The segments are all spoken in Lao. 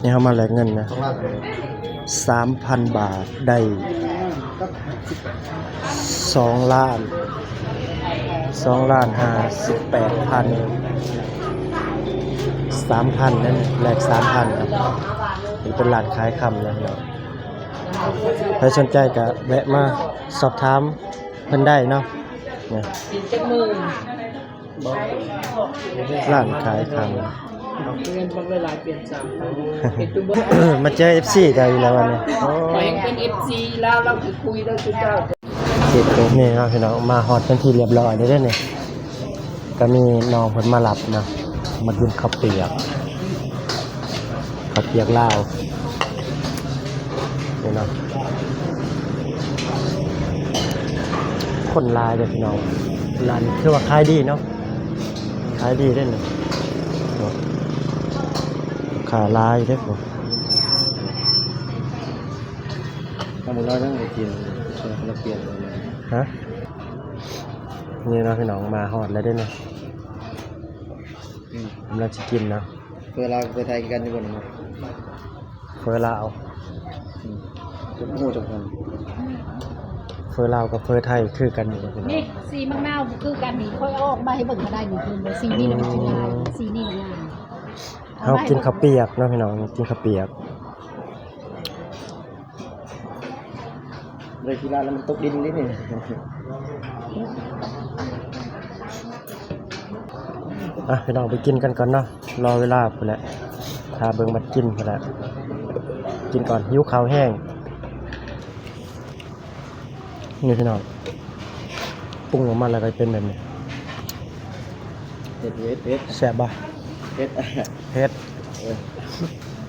ນີ້ເຮົາມາແລກເງິນນະ ສາມພັນບາດ ໄດ້ສອງລ້ານ ສອງລ້ານຫ້າສິບແປດພັນ ສາມພັນນັ້ນ ແລກສາມພັນນະ. ນີ້ເປັນຮ້ານຂາຍຄຳນະພີ່ນ້ອງ ໃຜສົນໃຈກະແວະມາສອບຖາມເພິ່ນໄດ້ເນາະ. ນີ້ ກິນຈັກມື້ ຮ້ານຂາຍຄຳ ເງິນບັກຫຼາຍໆ ປ່ຽນສາມ ເຮັດຢູ່ບໍ່ ມາເຈີເອັຟຊີກັນອີກແລ້ວວັນນີ້. ໂອ້ ຂ້ອຍຍັງເປັນເອັຟຊີລາວ ລາວຄືຄຸຍເດີຊຸເຈົ້າ. ເຮັດແບບນີ້ເນາະພີ່ນ້ອງ ມາຮອດເປັນທີ່ລຽບຮ້ອຍແລ້ວເດ້ນີ້. ກະມີນ້ອງເພິ່ນມາຮັບນະ ມາກິນເຂົ້າປຽກ ເຂົ້າປຽກລາວນີ້ເນາະ. ຄົນຫຼາຍເດ້ພີ່ນ້ອງ ຮ້ານຖືວ່າຂາຍດີເນາະ ຂາຍດີເດ້ນີ້ ລູກຄ້າຫຼາຍເດ້. ທຳມານ້ອຍນັ້ນໄປກິນ ເພື່ອລະປ່ຽນ ຮະ ນີ້ເນາະພີ່ນ້ອງ ມາຮອດແລ້ວເດ້ນີ້. ອືມ ກຳລັງຊິກິນເນາະ. ເຝີລາວເຝີໄທຄືກັນຢູ່ບໍ່ນີ້? ເຝີລາວ ອືມ ຈັກຮູ້ຈັກຄົນ ເຝີລາວກັບເຝີໄທຄືກັນຢູ່ບໍ່ພີ່ນ້ອງ? ນີ້ ສີໝາກນາວບໍ່ຄືກັນນີ້ ຂ້ອຍເອົາອອກມາໃຫ້ເບິ່ງກໍໄດ້ນີ້ ເຫັນບໍ່? ສີນີ້ລະມັນກິນງ່າຍ ອືມ ສີນີ້ລະງ່າຍ. ເຮົາກິນເຂົ້າປຽກເນາະພີ່ນ້ອງ ກິນເຂົ້າປຽກ. ບໍ່ໄດ້ຂີ້ລ້ານແລ້ວ ມັນຕົກດິນເດ້ນີ້. ອ່ະ ພີ່ນ້ອງໄປກິນກັນກ່ອນເນາະ ລໍເວລາພຸ້ນແຫຼະ ຖ້າເບິ່ງບັດກິນພຸ້ນແຫຼະ ກິນກ່ອນ ຫິວເຂົ້າແຮງ. ນີ້ພີ່ນ້ອງ ປຸງອອກມາແລ້ວກໍເປັນແບບນີ້. ເຜັດ ເຜັດ ເຜັດ ແຊບບໍ່? ເຜັດ ເຜັດ ເອີ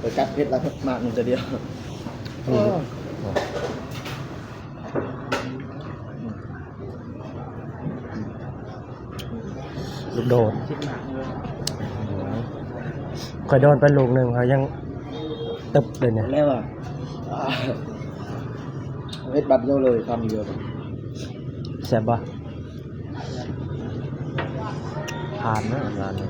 ໄປກັດເຜັດລະໝາກໜຶ່ງເທື່ອດຽວ. ອືມ ໂອ້ ລູກໂດດ ຂ້ອຍໂດນໄປລູກໜຶ່ງ ຂ້ອຍຍັງຕຶບເລີຍນີ້. ແລ້ວວ່າ ເຮັດບັດດຽວເລີຍ ຄຳດຽວ. ແຊບບໍ່? ຜ່ານນະຮ້ານນີ້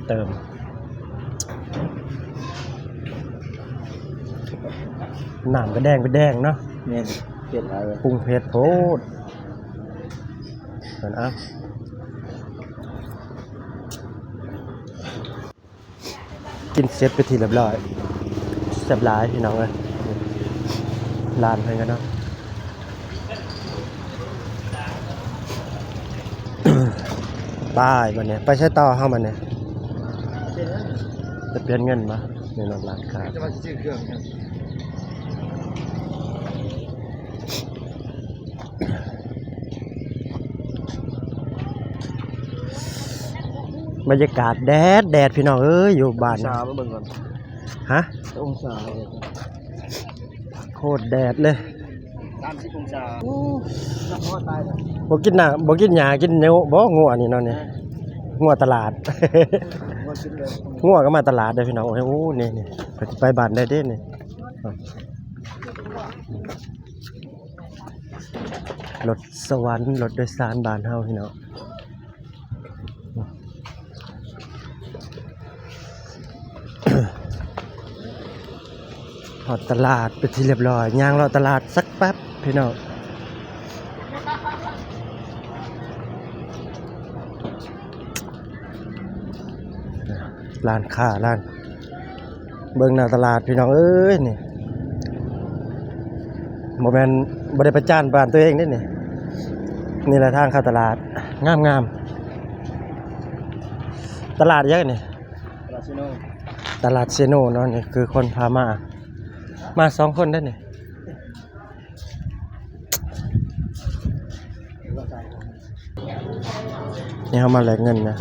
ເຕີມ ນ້ຳກໍແດງເປັນແດງເນາະ. ແມ່ນ ເຜັດຫຼາຍເວີຍ ປຸງເຜັດໂພດ. ເພິ່ນ ເອົ້າ ກິນເສັດເປັນທີ່ລຽບຮ້ອຍ ແຊບຫຼາຍພີ່ນ້ອງເອີຍ. ຮ້ານເພິ່ນກໍເນາະ ໄປບັດນີ້ ໄປໃສຕໍ່ເຮົາບັດນີ້? ໄປປ່ຽນເງິນບໍ່? ນີ້ເນາະ ຮ້ານຄ້າ ຈະວ່າຊິຊື້ເຄື່ອງ. ບັນຍາກາດແດດໆ ພີ່ນ້ອງເອີຍ ຢູ່ບ້ານ. ອົງສາມາເບິ່ງກ່ອນ ຮະ? ອົງສາ ໂຄດແດດເລີຍ ສາມສິບອົງສາ. ໂອ້ ຮ້ອນຕາຍແລ້ວ. ບໍ່ກິນນ້ຳ ບໍ່ກິນຫຍ້າ ກິນແນວບໍ່ ງົວນີ້ເນາະນີ້. ຮະ? ງົວຕະຫຼາດ ງົວກິນເລີຍ. ງົວກໍມາຕະຫຼາດເດ້ພີ່ນ້ອງ. ໂອ້ຍ ໂອ້ ນີ້ໆ ໄປ ໄປບ້ານໄດ້ເດ້ນີ້. ລົດສະຫວັນ ລົດໂດຍສານບ້ານເຮົາພີ່ນ້ອງ. ຮອດຕະຫຼາດເປັນທີ່ລຽບຮ້ອຍ ຍ່າງເລາະຕະຫຼາດສັກແປັບພີ່ນ້ອງ. ຮ້ານຄ້າ ຮ້ານ ເບິ່ງໜ້າຕະຫຼາດພີ່ນ້ອງເອີຍນີ້. ບໍ່ແມ່ນ ບໍ່ໄດ້ປະຈານບ້ານຕົວເອງເດ້ນີ້. ນີ້ແຫຼະທາງເຂົ້າຕະຫຼາດ ງາມໆ. ຕະຫຼາດຫຍັງນີ້? ຕະຫຼາດເຊໂນ ຕະຫຼາດເຊໂນເນາະ. ນີ້ຄືຄົນພາມາ ມາສອງຄົນເດ້ນີ້. ນີ້ເຮົາມາແລກເງິນນະ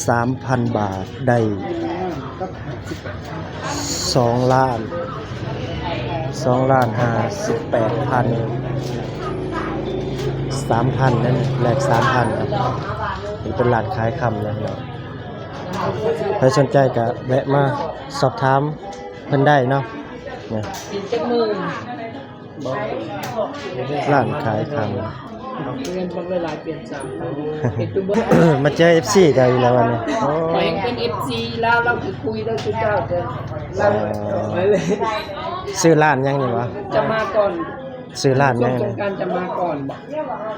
ສາມພັນບາດ ໄດ້ສອງລ້ານ ສອງລ້ານຫ້າສິບແປດພັນ ສາມພັນນັ້ນ ແລກສາມພັນ. ນີ້ເປັນຮ້ານຂາຍຄຳນະພີ່ນ້ອງ ໃຜສົນໃຈກະແວະມາສອບຖາມເພິ່ນໄດ້ເນາະ. ນີ້ ກິນຈັກມື້? ຮ້ານຂາຍຄຳ ເງິນບັກຫຼາຍໆ ປ່ຽນສາມພັນ ເຮັດຢູ່ເບິດ ມາເຈີເອັຟຊີເຈົ້າອີກແລ້ວວັນນີ້. ໂອ້ ຂ້ອຍຍັງເປັນເອັຟຊີລາວ ລາວຊິຄຸຍ ລາວຊິເຈົ້າເດີ ລາວ ຊື່ຮ້ານຫຍັງນີ້ຫວາ? ຈະມາກ່ອນ ຊື່ຮ້ານຫຍັງ? ຊ່ວງສົງການຈະມາກ່ອນ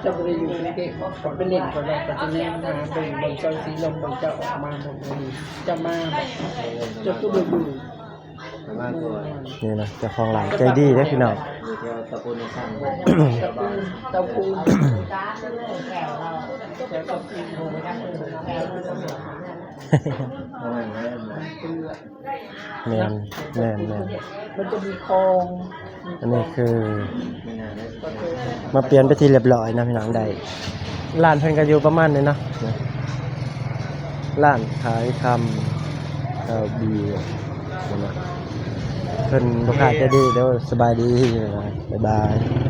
ເຈົ້າບໍ່ໄດ້ຢູ່ກາງເທບ ໄປເລ່ນກ່ອນ ແລ້ວກໍຈະແນມຫາເບິ່ງ ເບິ່ງເຈົ້າສີລົມ ເບິ່ງເຈົ້າອອກມາ ເບິ່ງ ເຈົ້າມາ ເຈົ້າຄືບໍ່ຢູ່? ມາກ່ອນ ນີ້ນະ ເຈົ້າຂອງຮ້ານໃຈດີເດ້ພີ່ນ້ອງ ຢູ່ແຖວຕະປູນນາຊັງ ຕະປູນ ຕະປູນ ແມ່ນ ແມ່ນ ແມ່ນ ມັນຈະມີຄອງ ອັນນີ້ຄືມາປ່ຽນເປັນທີ່ຮຽບຮ້ອຍນະພີ່ນ້ອງ ໄດ້ ຮ້ານເພິ່ນກໍຢູ່ປະມານນີ້ເນາະ ຮ້ານຂາຍຄຳ ເອີ ບີ ເພິ່ນລູກຄ້າໃຈດີເດີ ສະບາຍດີ ບາຍບາຍ.